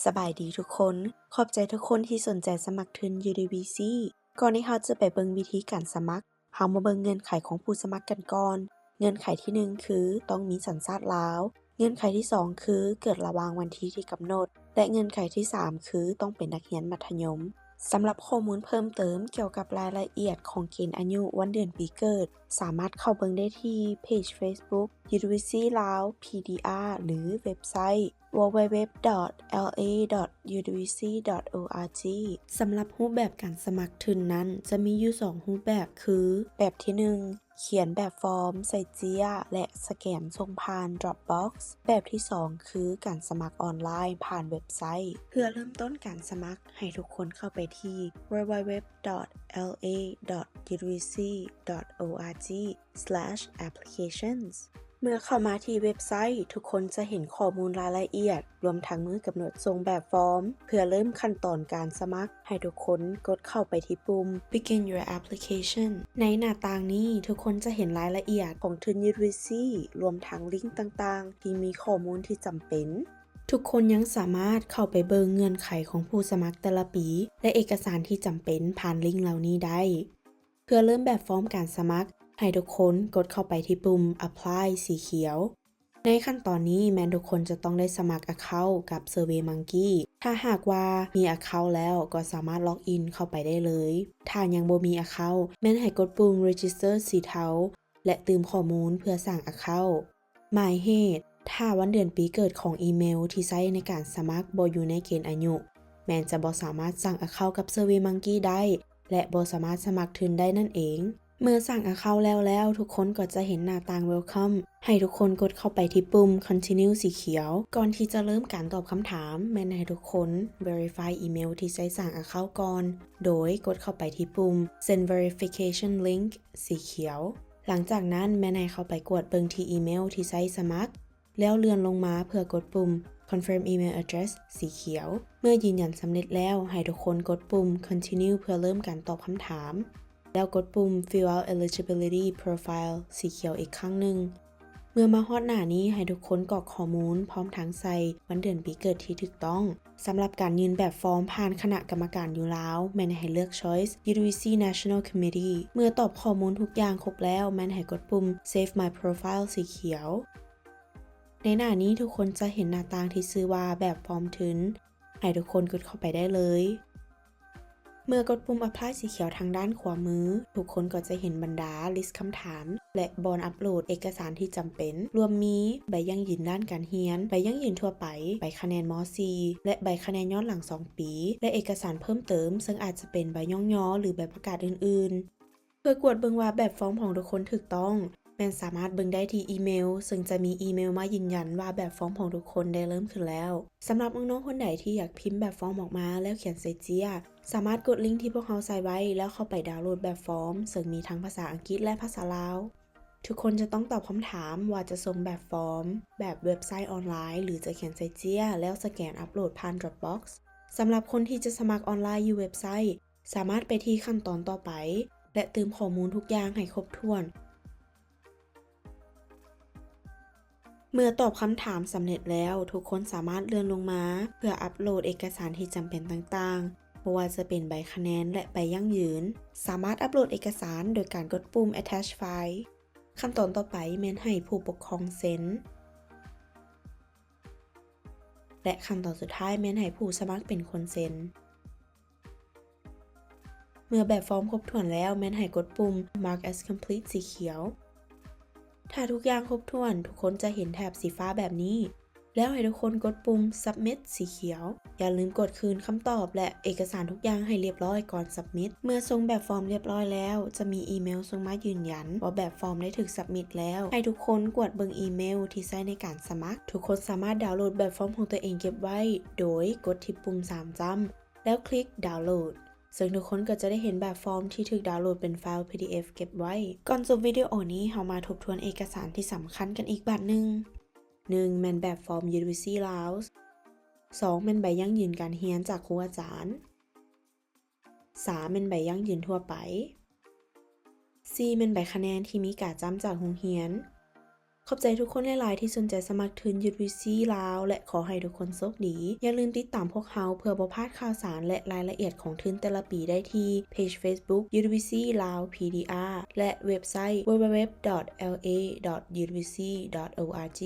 ສະບາຍດີທຸກຄົນ, ຂອບໃຈທຸກຄົນທີ່ສົນໃຈສະໝັກທຶນ UWC. ກ່ອນທີ່ເຮົາຈະໄປເບິ່ງວິທີການສະໝັກ, ເຮົາມາເບິ່ງເງື່ອນໄຂຂອງຜູ້ສະໝັກກັນກ່ອນ. ເງື່ອນໄຂທີໜຶ່ງ ຄືຕ້ອງມີສັນຊາດລາວ, ເງື່ອນໄຂທີສອງ ຄືເກີດລະຫວ່າງວັນທີທີ່ກຳນົດ ແລະ ເງື່ອນໄຂທີສາມ ຄືຕ້ອງເປັນນັກຮຽນມັດທະຍົມ. ສຳລັບຂໍ້ມູນເພີ່ມເຕີມກ່ຽວກັບລາຍລະອຽດຂອງເກນອາຍຸ, ວັນເດືອນປີເກີດ, ສາມາດເຂົ້າເບິ່ງໄດ້ທີ່ເພຈ Facebook UWC Laos PDR ຫຼື ເວັບໄຊ www.la.udwc.org. ສຳລັບຮູບແບບການສະໝັກທຶນນັ້ນ ຈະມີຢູ່ສອງຮູບແບບ ຄື ແບບທີໜຶ່ງ ຂຽນແບບຟອມໃສ່ເຈ້ຍ ແລະ ສະແກນສົ່ງຜ່ານ Dropbox. ແບບທີສອງ ຄືການສະໝັກອອນລາຍຜ່ານເວັບໄຊ. ເພື່ອເລີ່ມຕົ້ນການສະໝັກ, ໃຫ້ທຸກຄົນເຂົ້າໄປທີ່ www.la.udwc.org/applications. ເມື່ອເຂົ້າມາທີ່ເວັບໄຊ, ທຸກຄົນຈະເຫັນຂໍ້ມູນລາຍລະອຽດ, ລວມທັງມື້ກຳນົດສົ່ງແບບຟອມ. ເພື່ອເລີ່ມຂັ້ນຕອນການສະໝັກ, ໃຫ້ທຸກຄົນກົດເຂົ້າໄປທີ່ປຸ່ມ Begin your application. ໃນໜ້າຕ່າງນີ້, ທຸກຄົນຈະເຫັນລາຍລະອຽດຂອງທຶນ UWC ລວມທັງລິ້ງຕ່າງໆ ທີ່ມີຂໍ້ມູນທີ່ຈຳເປັນ. ທຸກຄົນຍັງສາມາດເຂົ້າໄປເບິ່ງເງື່ອນໄຂຂອງຜູ້ສະໝັກແຕ່ລະປີ ແລະ ເອກະສານທີ່ຈຳເປັນຜ່ານລິ້ງເຫຼົ່ານີ້ໄດ້. ເພື່ອເລີ່ມແບບຟອມການສະໝັກ, ໃຫ້ທຸກຄົນກົດເຂົ້າໄປທີ່ປຸ່ມ Apply ສີຂຽວ. ໃນຂັ້ນຕອນນີ້ແມ່ນທຸກຄົນຈະຕ້ອງໄດ້ສະໝັກ Account ກັບ SurveyMonkey. ຖ້າຫາກວ່າມີ Account ແລ້ວ, ກໍສາມາດ log in ເຂົ້າໄປໄດ້ເລີຍ. ຖ້າຍັງບໍ່ມີ Account, ແມ່ນໃຫ້ກົດປຸ່ມ Register ສີເທົາ ແລະ ຕື່ມຂໍ້ມູນເພື່ອສ້າງ Account. ໝາຍເຫດ, ຖ້າວັນເດືອນປີເກີດຂອງອີເມວທີ່ໃຊ້ໃນການສະໝັກບໍ່ຢູ່ໃນເກນອາຍຸ, ແມ່ນຈະບໍ່ສາມາດສ້າງ Account ກັບ SurveyMonkey ໄດ້ ແລະ ບໍ່ສາມາດສະໝັກທຶນໄດ້ນັ້ນເອງ. ເມື່ອສ້າງ Account ແລ້ວແລ້ວ, ທຸກຄົນກໍຈະເຫັນໜ້າຕ່າງ Welcome. ໃຫ້ທຸກຄົນກົດເຂົ້າໄປທີ່ປຸ່ມ Continue ສີຂຽວ. ກ່ອນທີ່ຈະເລີ່ມການຕອບຄຳຖາມ, ແມ່ນໃຫ້ທຸກຄົນ Verify ອີເມວທີ່ໃຊ້ສ້າງ Account ກ່ອນ, ໂດຍກົດເຂົ້າໄປທີ່ປຸ່ມ Send Verification Link ສີຂຽວ. ຫຼັງຈາກນັ້ນແມ່ນໃຫ້ເຂົ້າໄປກວດເບິ່ງທີ່ອີເມວທີ່ໃຊ້ສະໝັກ, ແລ້ວເລື່ອນລົງມາເພື່ອກົດປຸ່ມ Confirm Email Address ສີຂຽວ. ເມື່ອຢືນຢັນສຳເລັດແລ້ວ, ໃຫ້ທຸກຄົນກົດປຸ່ມ Continue ເພື່ອເລີ່ມການຕອບຄຳຖາມ, ແລ້ວກົດປຸ່ມ Fill out eligibility profile ສີຂຽວອີກຄັ້ງໜຶ່ງ. ເມື່ອມາຮອດໜ້ານີ້, ໃຫ້ທຸກຄົນກອກຂໍ້ມູນ ພ້ອມທັງໃສ່ວັນເດືອນປີເກີດທີ່ຖືກຕ້ອງ. ສຳລັບການຍື່ນແບບຟອມຜ່ານຄະນະກຳມະການຢູ່ລາວ, ແມ່ນໃຫ້ເລືອກ Choice UWC National Committee. ເມື່ອຕອບຂໍ້ມູນທຸກຢ່າງຄົບແລ້ວ, ແມ່ນໃຫ້ກົດປຸ່ມ Save My Profile ສີຂຽວ. ໃນໜ້ານີ້ທຸກຄົນຈະເຫັນໜ້າຕ່າງທີ່ຊື່ວ່າແບບຟອມທຶນ. ໃຫ້ທຸກຄົນກົດເຂົ້າໄປໄດ້ເລີຍ. ເມື່ອກົດປຸ່ມ Apply ສີຂຽວທາງດ້ານຂວາມື, ທຸກຄົນກໍຈະເຫັນບັນດາລິສຄຳຖາມ ແລະ ບ່ອນອັບໂຫຼດເອກະສານທີ່ຈຳເປັນ, ລວມມີໃບຢັ້ງຢືນດ້ານການຮຽນ, ໃບຢັ້ງຢືນທົ່ວໄປ, ໃບຄະແນນ ມ.ສີ່ ແລະ ໃບຄະແນນຍ້ອນຫຼັງສອງປີ ແລະ ເອກະສານເພີ່ມເຕີມ, ເຊິ່ງອາດຈະເປັນໃບຍ້ອງຍໍ ຫຼື ໃບປະກາດອື່ນໆ. ເພື່ອກວດເບິ່ງວ່າແບບຟອມຂອງທຸກຄົນຖືກຕ້ອງ, ແມ່ນສາມາດເບິ່ງໄດ້ທີ່ອີເມວ, ເຊິ່ງຈະມີອີເມວມາຢືນຢັນວ່າແບບຟອມຂອງທຸກຄົນໄດ້ເລີ່ມຂຶ້ນແລ້ວ. ສຳລັບນ້ອງໆຄົນໃດທີ່ຢາກພິມແບບຟອມອອກມາແລ້ວຂຽນໃສ່ເຈ້ຍ, ສາມາດກົດລິ້ງທີ່ພວກເຮົາໃສ່ໄວ້ ແລ້ວເຂົ້າໄປດາວໂຫຼດແບບຟອມ, ເຊິ່ງມີທັງພາສາອັງກິດ ແລະ ພາສາລາວ. ທຸກຄົນຈະຕ້ອງຕອບຄຳຖາມວ່າຈະສົ່ງແບບຟອມແບບເວັບໄຊອອນລາຍ ຫຼື ຈະຂຽນໃສ່ເຈ້ຍ ແລ້ວສະແກນອັບໂຫຼດຜ່ານ Dropbox. ສຳລັບຄົນທີ່ຈະສະໝັກອອນລາຍຢູ່ເວັບໄຊ, ສາມາດໄປທີ່ຂັ້ນຕອນຕໍ່ໄປ ແລະ ຕື່ມຂໍ້ມູນທຸກຢ່າງໃຫ້ຄົບຖ້ວນ. ເມື່ອຕອບຄຳຖາມສຳເລັດແລ້ວ, ທຸກຄົນສາມາດເລື່ອນລົງມາເພື່ອອັບໂຫຼດເອກະສານທີ່ຈຳເປັນຕ່າງໆ, ບໍ່ວ່າຈະເປັນໃບຄະແນນ ແລະ ໃບຢັ້ງຢືນ. ສາມາດອັບໂຫຼດເອກະສານໂດຍການກົດປຸ່ມ Attach File. ຂັ້ນຕອນຕໍ່ໄປແມ່ນໃຫ້ຜູ້ປົກຄອງເຊັນ ແລະ ຂັ້ນຕອນສຸດທ້າຍແມ່ນໃຫ້ຜູ້ສະໝັກເປັນຄົນເຊັນ. ເມື່ອແບບຟອມຄົບຖ້ວນແລ້ວ, ແມ່ນໃຫ້ກົດປຸ່ມ Mark as Complete ສີຂຽວ. ຖ້າທຸກຢ່າງຄົບຖ້ວນ, ທຸກຄົນຈະເຫັນແຖບສີຟ້າແບບນີ້. ແລ້ວໃຫ້ທຸກຄົນກົດປຸ່ມ Submit ສີຂຽວ. ຢ່າລືມກົດຄືນຄຳຕອບ ແລະ ເອກະສານທຸກຢ່າງໃຫ້ລຽບຮ້ອຍກ່ອນ Submit. ເມື່ອສົ່ງແບບຟອມລຽບຮ້ອຍແລ້ວ, ຈະມີອີເມວສົ່ງມາຢືນຢັນວ່າແບບຟອມໄດ້ຖືກ Submit ແລ້ວ. ໃຫ້ທຸກຄົນກວດເບິ່ງອີເມວທີ່ໃຊ້ໃນການສະໝັກ. ທຸກຄົນສາມາດດາວໂຫຼດແບບຟອມຂອງຕົວເອງເກັບໄວ້ ໂດຍກົດທີ່ປຸ່ມສາມຈ້ຳ ແລ້ວຄລິກ Download. ເຊິ່ງທຸກຄົນກໍຈະໄດ້ເຫັນແບບຟອມທີ່ຖືກດາວໂຫຼດເປັນໄຟລ໌ PDF ເກັບໄວ້. ກ່ອນຈົບວິດີໂອນີ້, ເຮົາມາທົບທວນເອກະສານທີ່ສຳຄັນກັນອີກບາດໜຶ່ງ. ໜຶ່ງ ແມ່ນແບບຟອມ UWC Laos. ສອງ ແມ່ນໃບຢັ້ງຢືນການຮຽນຈາກຄູອາຈານ. ສາມ ແມ່ນໃບຢັ້ງຢືນທົ່ວໄປ. ສີ່ ແມ່ນໃບຄະແນນທີ່ມີກາຈ້ຳຈາກໂຮງຮຽນ. ຂອບໃຈທຸກຄົນຫຼາຍໆທີ່ສົນໃຈສະໝັກທຶນ UWC ລາວ ແລະ ຂໍໃຫ້ທຸກຄົນໂຊກດີ. ຢ່າລືມຕິດຕາມພວກເຮົາເພື່ອບໍ່ພາດຂ່າວສານ ແລະ ລາຍລະອຽດຂອງທຶນແຕ່ລະປີໄດ້ທີ່ເພຈ Facebook UWC ລາວ PDR ແລະ ເວັບໄຊ www.la.udwc.org.